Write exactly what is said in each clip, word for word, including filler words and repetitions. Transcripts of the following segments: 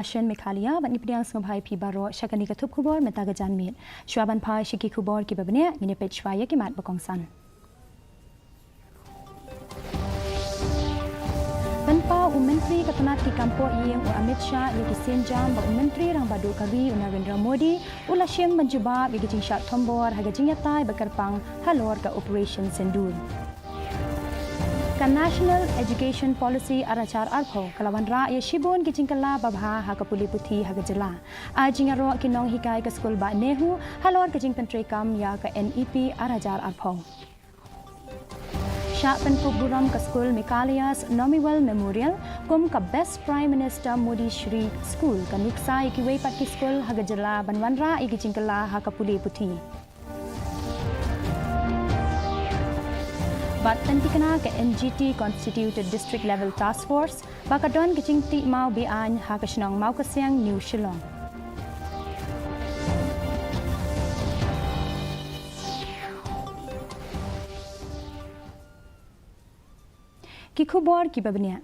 Ashen Meghalaya, bad ngi pdiang sngewbha ïa phi baroh sha kane ka thup khubor mynta ka janmiet. Shuwa ban phai sha ki khubor kiba bniah, ngin ïa peit shuwa ïa ki mat ba kongsan. Pynpaw u Myntri ka tnat ki kam poh ïing u Amit Shah ïa ki sienjam ba u Myntri Rangbah Duh ka ri u Narendra Modi u la shim ban jubab ïa ki jingshah thombor ha ka jingïatai ba kyrpang halor ka Operation Sindoor. Ka National Education Policy ar hajar arphew ka la wanrah ïa shibun ki jingkylla babha ha ka pule puthi ha ka jylla. Ai jingïaroh ki nonghikai ka skul bah NEHU halor ka jingpyntreikam ïa ka N E P ar hajar arphew. Shah pynkup burom ka skul Meghalaya's Nomuel Memorial kum ka Best Prime Minister Modi Shri School, ka nuksa ïa kiwei pat ki skul ha ka jylla ban wanrah ïa ki jingkylla ha ka pule puthi. Bad pyntikna ka N G T Constituted District Level Task Force ba ka don ka jingtih maw be-aiñ ha ka shnong Mawkasiang, New Shillong. Ki khubor kiba bniah.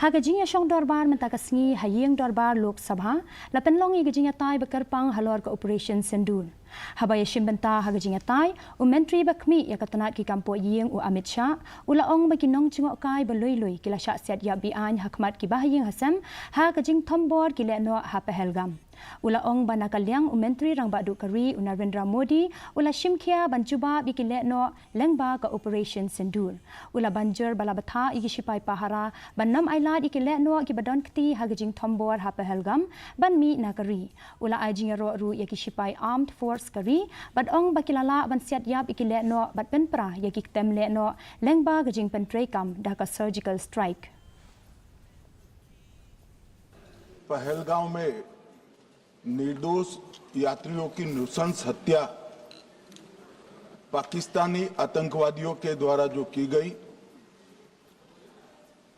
Ha ka jingïashong dorbar mynta ka sngi ha ïing dorbar Lok Sabha, la pynlong ïa ka jingïatai ba kyrpang halor ka Operation Sindoor. Haba ïashim bynta ha ka jingïatai, u Myntri ba khmih ïa ka tnat ki kam poh ïing u Amit Shah u la ong ba ki nongjngohkai ba lui lui ki la shah siat ïap be-aiñ ha khmat ki bahaïing hasem ha ka jingthombor ki lehnoh ha Pahalgam. U la ong ba na ka liang u Myntri Rangbah Duh ka ri u Narendra Modi u la shimkhia ban jubab ïa ki lehnoh lyngba ka Operation Sindoor. U la ban jur ba la bthah ïa ki shipai pahara ban nym ailad ïa ki lehnoh kiba don kti ha ka jingthombor ha Pahalgam ban mih na ka ri. U la ai jingïaroh ruh ïa ki shipai Armed Force ka ri bad ong ba ki la lah ban siat ïap ïa ki lehnoh bad pynpra ïa ki ktem lehnoh lyngba ka jingpyntreikam da ka surgical strike. पहलगांव में निर्दोष यात्रियों की नृशंस हत्या पाकिस्तानी आतंकवादियों के द्वारा जो की गई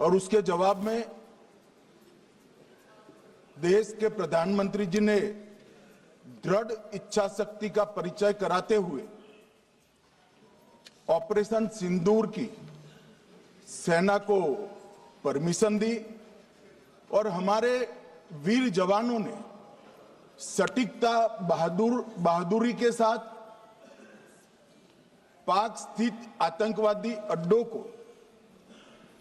और उसके जवाब में देश के प्रधानमंत्री जी ने दृढ़ इच्छा शक्ति का परिचय कराते हुए ऑपरेशन सिंदूर की सेना को परमिशन दी और हमारे वीर जवानों ने सटीकता बहादुर बहादुरी के साथ पाक स्थित आतंकवादी अड्डों को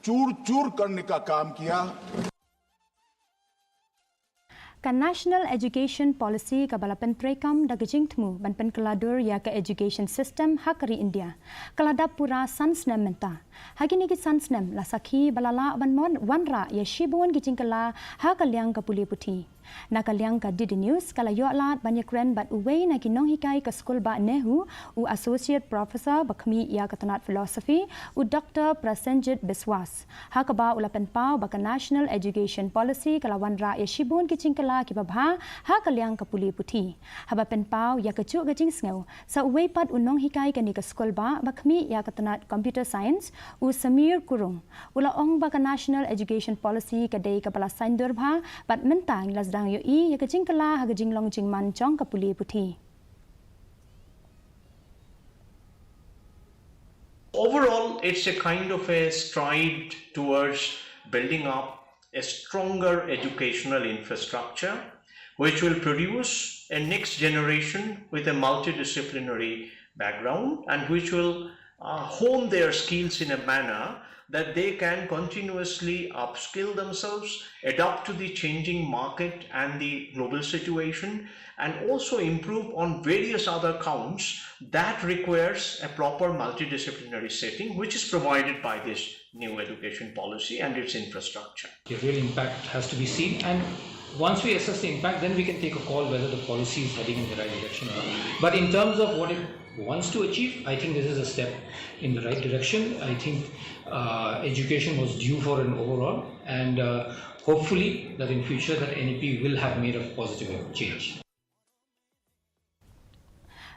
चूर चूर करने का काम किया। Ka National Education Policy kaba la pyntreikam da ka jingthmu ban pynkylla dur ïa ka education system ha ka ri India ka la dap pura san snem mynta. Ha kine ki san snem la sakhi ba la lah ban mon wanrah ïa shibun ki jingkylla ha ka liang ka pule puthi. Na ka liang ka D D News ka la ïoh lad ban ïakren bad uwei na ki nonghikai ka skul bah NEHU, u Associate Professor ba khmih ïa ka tnat Philosophy, u Doctor Prasenjit Biswas. Ha kaba u la pynpaw ba ka National Education Policy ka la wanrah ïa shibun ki jingkylla kiba bha ha ka liang ka pule puthi. Haba pynpaw ïa kajuh ka jingsngew, sa uwei pat u nonghikai kane ka skul bah ba khmih ïa ka tnat Computer Science, u Samir Kurung, u la ong ba ka National Education Policy ka dei kaba la saiñdur bha bad mynta ngi la sdang ïohi ïa ka jingkylla ha ka jinglong jingman jong ka pule puthi. Overall, it's a kind of a stride towards building up a stronger educational infrastructure which will produce a next generation with a multidisciplinary background and which will uh, hone their skills in a manner that they can continuously upskill themselves, adapt to the changing market and the global situation, and also improve on various other counts that requires a proper multidisciplinary setting, which is provided by this new education policy and its infrastructure. The real impact has to be seen, and once we assess the impact, then we can take a call whether the policy is heading in the right direction or not. But in terms of what it wants to achieve, I think this is a step in the right direction. I think uh, education was due for an overhaul, and uh, hopefully that in future that N E P will have made a positive change.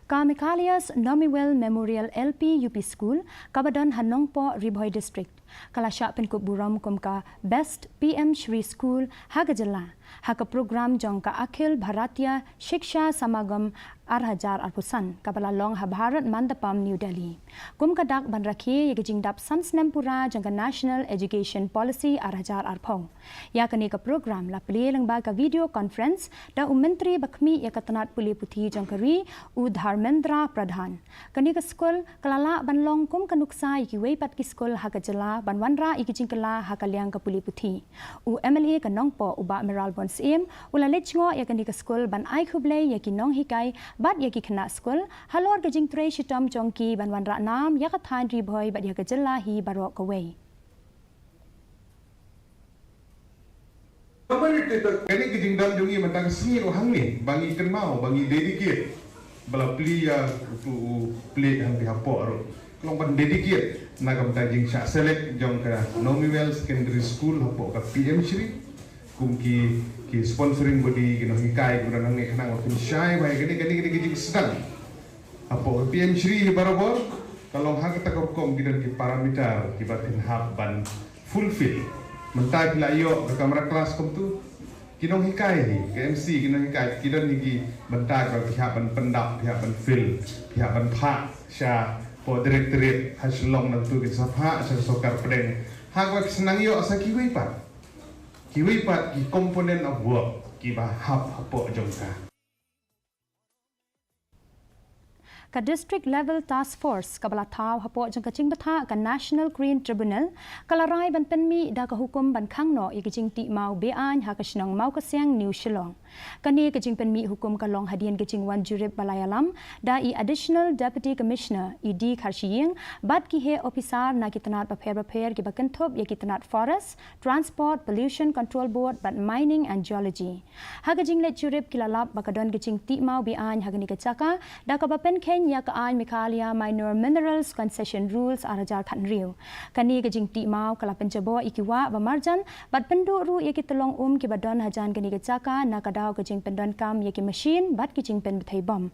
Ka Meghalaya's Nomuel Memorial L P U P School, kaba don ha Nongpoh, Ri Bhoi District, Ka la shah pynkup burom kum ka Best P M Shri School ha ka jylla ha ka program jong ka Akhil Bharatiya Shiksha Samagam ar hajar arphew san kaba la long ha Bharat Mandapam, New Delhi, kum ka dak ban rakhe ïa ka jingdap san snem pura jong ka National Education Policy ar hajar arphew. Ïa kane ka program la plie lyngba ka video conference da u Myntri ba khmih ïa ka tnat pule puthi jong ka ri, u Dharmendra Pradhan. Kane ka skul ka la lah ban long kum ka nuksa ïa kiwei pat ki skul ha ka jylla ban wanrah ïa ki jingkylla ha ka liang ka pule puthi. U M L A ka Nongpoh, u Bah Mayralborn Syiem, u la leit jngoh ïa kane ka skul ban ai khublei ïa ki nonghikai bad ïa ki khynnah skul halor ka jingtrei shitom jong ki ban wanrah nam ïa ka thaiñ Ri Bhoi bad ïa ka jylla hi baroh kawei. Kane ka jingdon jong ngi mynta ka sngi ruh hangne ba ngi kynmaw, ba ngi dedicate, ba la plie ïa utu u plie hangtei hapoh ruh, ka long ban dedicate na ka bynta jingshah select jong ka Nomiwell Secondary School hapoh ka P M Shri kum ki, ki sponsoring body, ki nonghikai, ki nonghikai khnang ba kin shai ba ïa kane, kane, kane ka jingsdang hapoh ka P M Shri hi barabor ka long ha kata ka rukom ki don ki parameter kiba kin hap ban fulfill. Mynta ki la ïoh ka kamra klas kumtu, ki nonghikai hi, ka M C, ki nonghikai, ki don hi ki bynta kiba ki hap ban pyndap, ki hap ban fill, ki hap ban phah sha pdeng directorate ha Shillong, nangtu kin sa phah sha sorkar pdeng. Ha kaba ki sa nang ïoh sa kiwei pat, kiwei pat ki component of work kiba hap hapoh jong ka. Ka District Level Task Force kaba la thaw hapoh jong ka jingbthah ka National Green Tribunal ka la rai ban pynmih da ka hukum ban khang noh ïa ka jingtih maw be-aiñ ha ka shnong Mawkasiang, New Shillong. Kane ka jingpynmih hukum ka long hadien ka jingwan jurip ba la ïalam da i Additional Deputy Commissioner, i D Kharshiing, bad ki heh ophisar na ki tnat bapher bapher kiba kynthup ïa ki tnat Forest, Transport, Pollution Control Board bad Mining and Geology. Ha ka jingleit jurip ki la lap ba ka don ka jingtih maw be-aiñ ha kane ka jaka da kaba pynkheiñ ïa ka aiñ Meghalaya Minor Minerals Concession Rules ar hajar khathynriew. Kane ka jingtih maw ka la pynjaboh ïa ki wah ba marjan bad pynduh ruh ïa ki tyllong um kiba don hajan kane ka jaka na ka daw ka jingpyndonkam ïa ki machine bad ki jingpynbthei bom.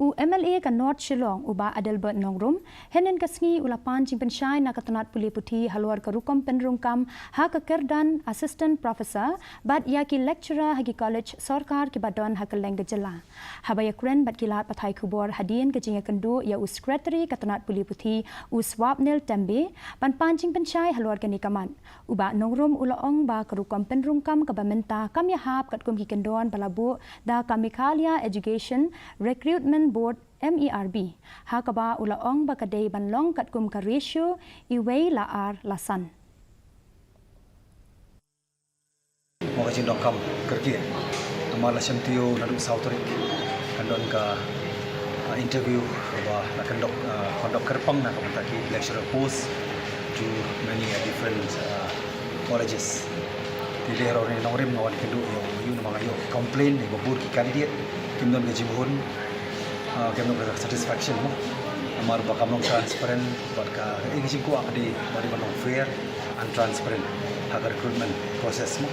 U M L A ka North Shillong, u Bah Adelbert Nongrum, hynnin ka sngi u la pan jingpynshai na ka tnat pule puthi halor ka rukom pynrung kam ha ka kyrdan Assistant Professor bad ïa ki lecturer ha ki college sorkar kiba don ha kylleng ka jylla. Haba ïakren bad ki lad pathai khubor hadien ka jingïakynduh ïa u Secretary ka tnat pule puthi, u Swapnil Tembe, ban pan jingpynshai halor kane ka mat, u Bah Nongrum u la ong ba ka rukom pynrung kam kaba mynta kam ïahap katkum ki kyndon ba la buh da ka Meghalaya Education Recruitment Board, M E R B, ha kaba u la ong ba ka dei ban long katkum ka ratio iwei la ar la san. Mo ka jingdonkam kyrkieh. Namar la shem taïew naduh saw tarik kan don ka, ah, interview ba la conduct, ah, conduct kyrpang na ka bynta ki lecturer post to many, ah, different, ah, colleges. Te dei ruh nongrim nga wan kynduh ïa u, ïa u namar nga ïoh complain na ba bun ki candidate kim don ka jingmut, ah, kim don ka satisfaction mo. Namar ba kam long transparent bad ka, eh, ka jingkwah ka dei ba dei ban long fair and transparent ha ka recruitment process mo.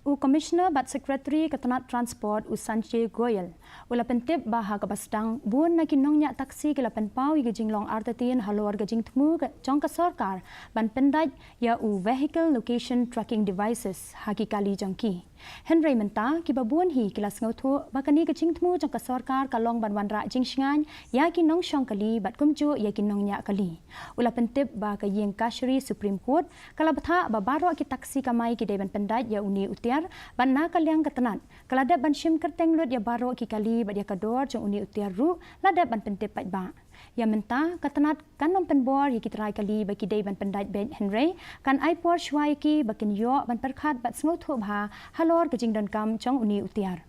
U Commissioner bad Secretary ka tnat Transport, u Sanjay Goyal, u la pyntip ba ha kaba sdang bun na ki nongñiah taxi ki la pynpaw ïa ka jinglong artatien halor ka jingthmu ka, jong ka sorkar ban pyndait ïa u vehicle location tracking devices ha ki kali jong ki. Hynrei mynta kiba bun hi ki la sngewthuh ba kane ka jingthmu jong ka sorkar ka long ban wanrah jingshngaiñ ïa ki nongshong kali bad kumjuh ïa ki nongñiah kali. U la pyntip ba ka ïing kashari Supreme Court ka la bthah ba baroh ki taxi kamai ki dei ban pyndait ïa une u tiar, bad na ka liang ka tnat ka la dep ban shim kyrteng lut ïa baroh ki kali bad ïa ka dor jong une u tiar ruh la dep ban pyntip paidbah. Ïa mynta ka tnat kan ym pynbor ïa ki trai kali ba ki dei ban pyndait beit, hynrei kan ai por shuwa ïa ki ba kin ïoh ban pyrkhat bad sngewthuh bha halor ka jingdonkam jong une u tiar.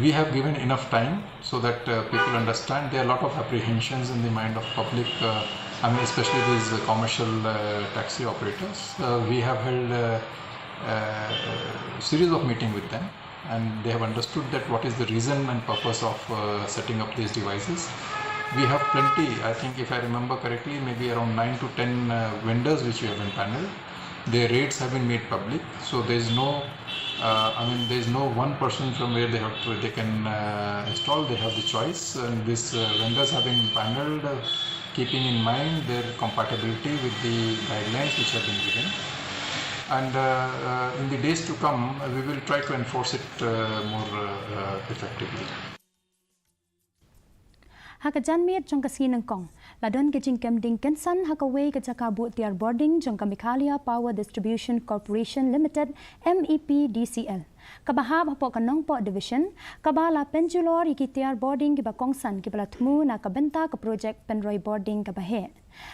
We have given enough time so that uh, people understand. There are a lot of apprehensions in the mind of public, uh, I mean, especially these uh, commercial uh, taxi operators. Uh, we have held a, a series of meeting with them, and they have understood that what is the reason and purpose of uh, setting up these devices. We have plenty, I think if I remember correctly, maybe around nine to ten uh, vendors which we have empaneled. Their rates have been made public, so there is no, uh, I mean, there is no one person from where they have to, they can uh, install. They have the choice, and these uh, vendors have been paneled, uh, keeping in mind their compatibility with the guidelines which have been given. And uh, uh, in the days to come, uh, we will try to enforce it uh, more uh, uh, effectively. Ha ka janmiet jong ka sngi nyngkong, la don ka jingkem ding kynsan ha kawei ka jaka buh tiar bording jong ka Meghalaya Power Distribution Corporation Limited, M E P D C L, kaba hap hapoh ka Nongpoh Division, kaba la pynjulor ïa ki tiar bording kiba kongsan kiba la thmu na ka bynta ka projek pynroi bording kaba heh.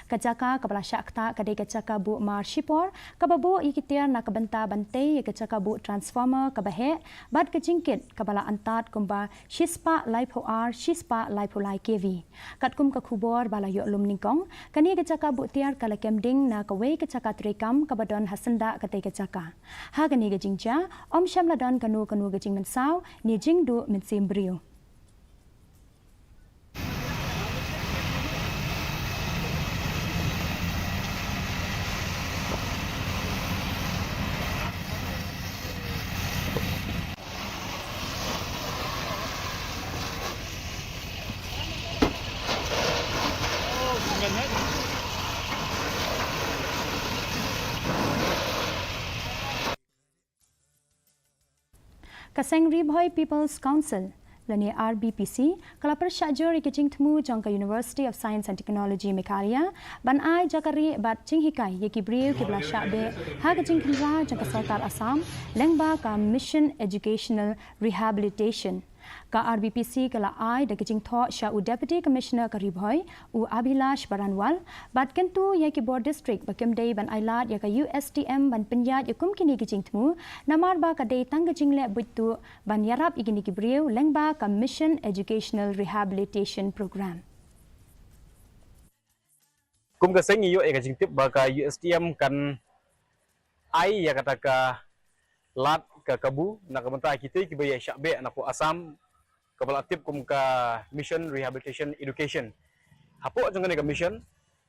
Ka jaka kaba la shah ktah ka dei ka jaka buh mar shipor, kaba buh ïa ki tiar na ka bynta ban tei ïa ka jaka buh transformer kaba heh, bad ka jingkit kaba la antad kumba shispah laiphew ar, shispah laiphew lai K V. Katkum ka khubor ba la ïoh lum nyngkong, kane ka jaka buh tiar ka la kem ding na kawei ka jaka treikam kaba don ha syndah katei ka jaka. Ha kane ka jingjia, ym shym la don kano kano ka jingmynsaw ne jingduh mynsiem briew. Ka seng Ri Bhoi People's Council, lane R B P C, ka la pyrshah jur ïa ka jingthmu jong ka University of Science and Technology Meghalaya ban ai jaka rieh bad jinghikai ïa ki briew kiba la shah beh ha ka jingkhynra jong ka sorkar Assam lyngba ka Mission Educational Rehabilitation. Ka R B P C ka la ai da ka jingthoh sha u Deputy Commissioner ka Ri Bhoi, u Abhilash Baranwal, bad kyntu ïa ki bor district ba kim dei ban ailad ïa ka U S T M ban pynïaid ïa kum kine ki jingthmu, namar ba ka dei tang ka jingleh buit tuh ban ïarap ïa kine ki briew lyngba ka Mission Educational Rehabilitation Program. Kum ka seng ngi ïoh ïa ka jingtip ba ka U S T M kan ai ïa kata ka lad ka kabu na ka bynta kitei kiba ïa shah beh napoh Assam, kaba la tip kum ka Mission Rehabilitation Education. Hapoh jong kane ka mission,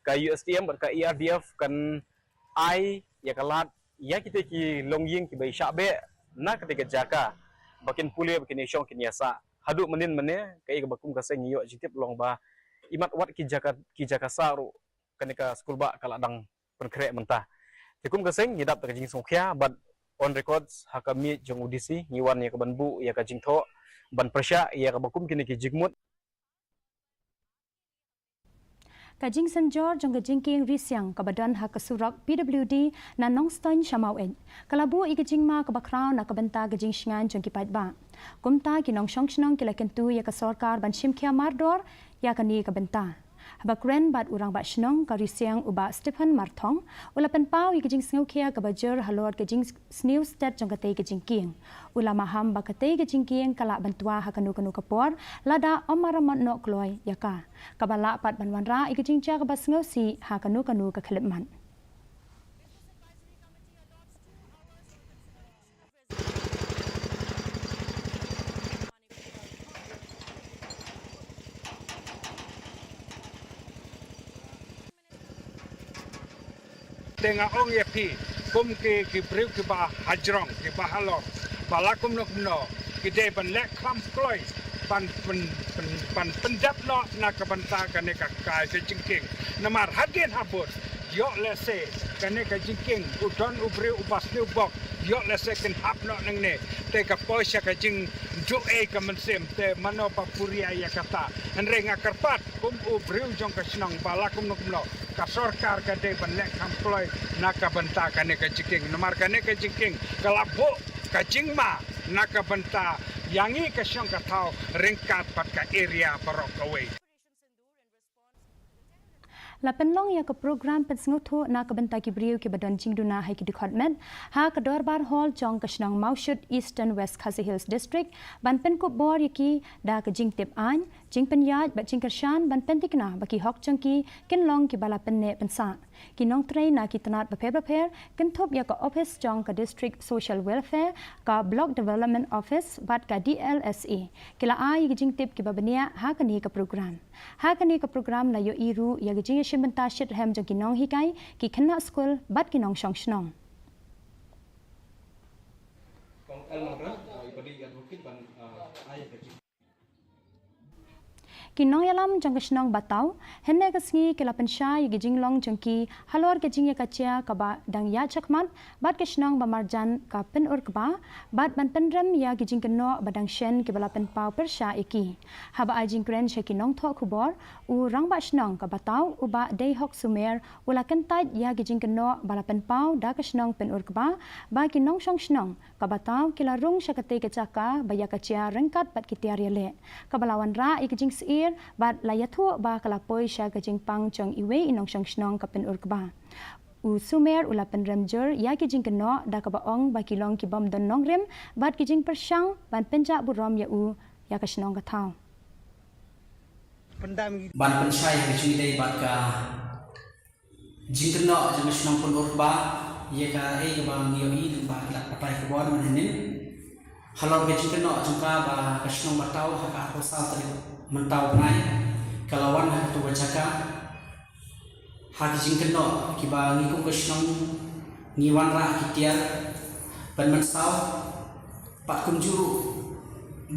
ka U S T M bad ka E R D F kan ai ïa ka lad ïa kitei ki longïing kiba ïa shah beh na katei ka jaka, ba kin pule, ba kin ïa shong, kin ïa sah. Haduh mynnin mynne, kaei kaba kum ka seng ngi ïoh jingtip long ba imat wat ki jaka, ki jaka sah ruh kane ka skulbah ka la dang pynkhreh mynta. Te kum ka seng ngi dap da ka jingsngewkhia bad on records ha ka miej jong u D C ngi wan ïa ka ban buh ïa ka jingthoh ban pyrshah ïa kaba kum kine ki jingmut. Ka jingsynjor jong ka jingkieng Risiang kaba don ha ka surok P W D na Nongstoiñ sha Maweit ka la buh ïa ka jingma kaba khraw na ka bynta ka jingshngaiñ jong ki paidbah. Kumta ki nongshong shnong ki la kyntu ïa ka sorkar ban shim khia mardor ïa kane ka bynta. Haba kren bad u Rangbah Shnong ka Risiang u Bah Stephen Marthong, u la pynpaw ïa ka jingsngewkhia kaba jur halor ka jingsniew stet jong katei ka jingkieng. U la maham ba katei ka jingkieng ka lah ban twa ha kano kano ka por, lada ym maramot noh kloi ïa ka, kaba lah pat ban wanrah ïa ka jingjia kaba sngewsih ha kano kano ka khyllipmat. Te nga ong ïa phi, kum ki, ki briew kiba hajrong, kiba halor, ba la kumno kumno ki dei ban leh kham kloi ban pyn, pyn, ban pyndep noh na ka bynta kane ka, ka, ka jingkieng. Namar hadien habud, ïoh lehse kane ka jingkieng u don u briew uba sniew bok, ïoh lehse kin hap noh nangne, te ka poi sha ka jingduwai ka mynsiem, te mano ba puriaw ïa kata. Hynrei nga kyrpad kum u briew jong ka shnong ba la kumno kumno ka sorkar ka dei ban leh kham kloi na ka bynta kane ka jingkieng. Namar kane ka jingkieng ka la buh ka jingma na ka bynta ïa ngi ka shnong ka thaw ryngkat bad ka area baroh kawei. La pynlong ïa ka program pynsngewthuh na ka bynta ki briew kiba don jingduna ha ki dkhot met ha ka Dorbar Hall jong ka shnong Mawshut, Eastern West Khasi Hills District, ban pynkup bor ïa ki da ka jingtip aiñ, jingpynïaid bad jingkyrshan ban pyntikna ba ki hok jong ki kin long kiba la pynneh pynsah. Ki nongtrei na ki tnat bapher bapher kynthup ïa ka ophis jong ka District Social Welfare, ka Block Development Office bad ka D L S A ki la ai ïa ki jingtip kiba bniah ha kane ka program. Ha kane ka program la ïohi ruh ïa ka jingïashim bynta shitrhem jong ki nonghikai, ki khynnah skul bad ki nongshong shnong. Ki nongïalam jong ka shnong Bataw hynne ka sngi ki la pynshai ïa ki jinglong jong ki halor ka jingïakajia kaba dang ïaid shakhmat bad ka shnong ba marjan ka Pynurkba, bad ban pynrem ïa ki jingkynnoh ba dang shen kiba la pynpaw pyrshah ïa ki. Haba ai jingkren sha ki nongthoh khubor, u Rangbah Shnong ka Bataw, u Bah Deihok Sumer, u la kyntait ïa ki jingkynnoh ba la pynpaw da ka shnong Pynurkba ba ki nongshong shnong ka Bataw ki la rung sha katei ka jaka ba ïakajia ryngkat bad ki tiar ïaleh, kaba la wanrah ïa ka jingsyier bad la ïathuh ba ka la poi sha ka jingpang jong iwei i nongshong shnong ka Pynurkba. U Sumer u la pynrem jur ïa ki jingkynnoh da kaba ong ba ki long ki bym don nongrim bad ki jingpyrshang ban pynjah burom ïa u, ïa ka shnong ka thaw. Ban pynshai ïa ka jingïadei bad ka jingkynnoh jong ka shnong Pynurkba ïa kaei kaba ngi ïohi lyngba ki lad pathai khubor mynhynnin. Halor ka jingkynnoh jong ka ba ka shnong Bataw ha ka arphew saw tarik mynta u bnai ka la wan ha kato ka jaka ha ki jingkynnoh kiba ngi kum ka shnong ngi wanrah ki tiar pynmynsaw. Pat kumjuh ruh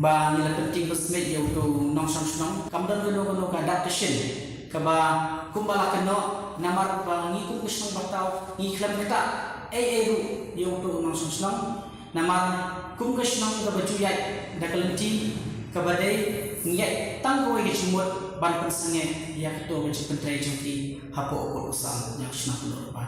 ba ngi la pyntieng pynsmit ïa uto u nongshong shnong, kam don kano kano ka dak ka shin kaba kumba la kynnoh, namar ba ngi kum ka shnong Bataw ngi khlem ktah ei ei ruh ïa uto u nongshong shnong. Namar kum ka shnong kaba ju ïaid da ka lynti kaba dei, ngi ïaid tang kawei ka jingmut ban pynsangeh ïa kato ka jingpyntrei jong ki hapoh u kut u sam jong ka shnong Pynurkba.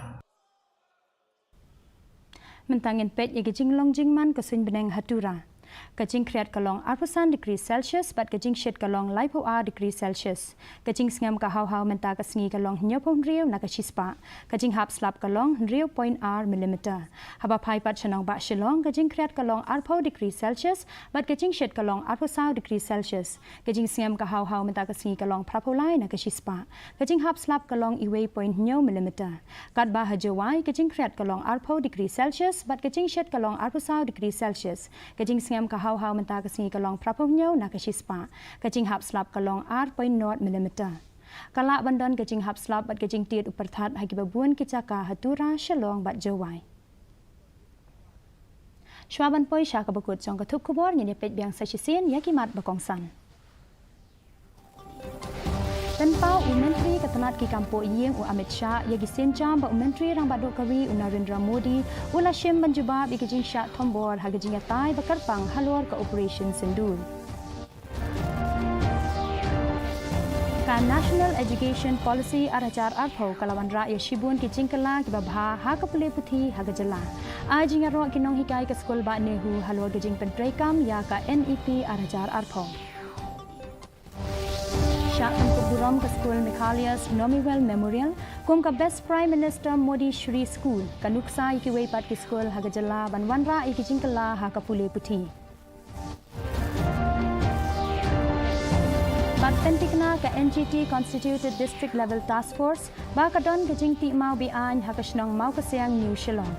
Mynta ngin peit ïa ka jinglong jingman ka suiñ bneng ha Tura. Ka jingkhriat ka long arphew san degree Celsius bad ka jingshit ka long laiphew ar degree Celsius. Ka jingsngem ka haw haw mynta ka sngi ka long hynñiewphew hynriew na ka shispah. Ka jinghap slap ka long hynriew point ar millimeter. Haba phai pat sha nongbah Shillong, ka jingkhriat ka long arphew degree Celsius bad ka jingshit ka long arphew saw degree Celsius. Ka jingsngem ka haw haw mynta ka sngi ka long phraphew lai na ka shispah. Ka jinghap slap ka long iwei point hynñiew millimeter. Katba ha Jowai, ka jingkhriat ka long arphew degree Celsius bad ka jingshit ka long arphew saw degree Celsius. Ka jingsngem ka haw haw mynta ka sngi ka long phraphew hynñiew na ka shispah. Ka jinghap slap ka long ar point nod millimeter. Ka lah ban don ka jinghap slap bad ka jingtied u pyrthat ha kiba bun ki jaka ha Tura, Shillong bad Jowai. Shuwa ban poi sha kaba kut jong ka thup khubor, ngin ïa peit biang sa shisien ïa ki mat ba kongsan. Pynpaw u Myntri ka tnat ki kam pohïing u Amit Shah ïa ki sienjam ba u Myntri Rangbah Duh ka Ri u Narendra Modi u la shim ban jubab ïa ki jingshah thombor ha ki jingïatai ba kyrpang halor ka Operation Sindoor. Ka National Education Policy ar hajar arphew ka la wanrah ïa shibun ki jingkylla kiba bha ha ka pule puthi ha ka jylla. Ai jingïaroh ki nonghikai ka skul bah NEHU halor ka jingpyntreikam ïa ka N E P ar hajar arphew. Shah pynkup burom ka skul Michaelius Nomiwell Memorial kum ka Best Prime Minister Modi Shri School, ka nuksa ïa kiwei pat ki skul ha ka jylla ban wanrah ïa ki jingkylla ha ka pule puthi. Bad pyntikna ka N G T Constituted District Level Task Force ba ka don ka jingtih maw be-aiñ ha ka shnong Mawkasiang, New Shillong.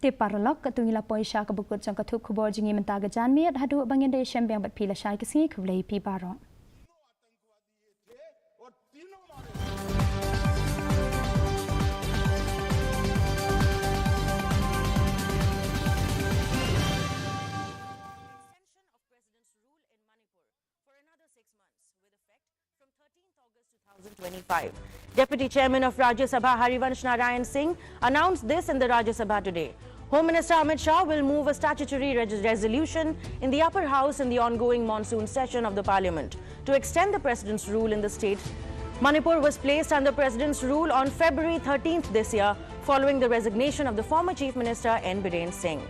Te paralok, katto ngi la poi sha kaba kut jong ka thup khubor jong ngi mynta ka janmiet, haduh ba ngin da ïashem biang bad phi lashai ka sngi, khublei phi baroh. Extension of President's rule in Manipur for another six months, with effect from thirteenth August two thousand twenty-five. Deputy Chairman of Rajya Sabha Harivansh Narayan Singh announced this in the Rajya Sabha today. Home Minister Amit Shah will move a statutory res- resolution in the upper house in the ongoing monsoon session of the parliament to extend the president's rule in the state. Manipur was placed under president's rule on February thirteenth this year, following the resignation of the former Chief Minister N Biren Singh.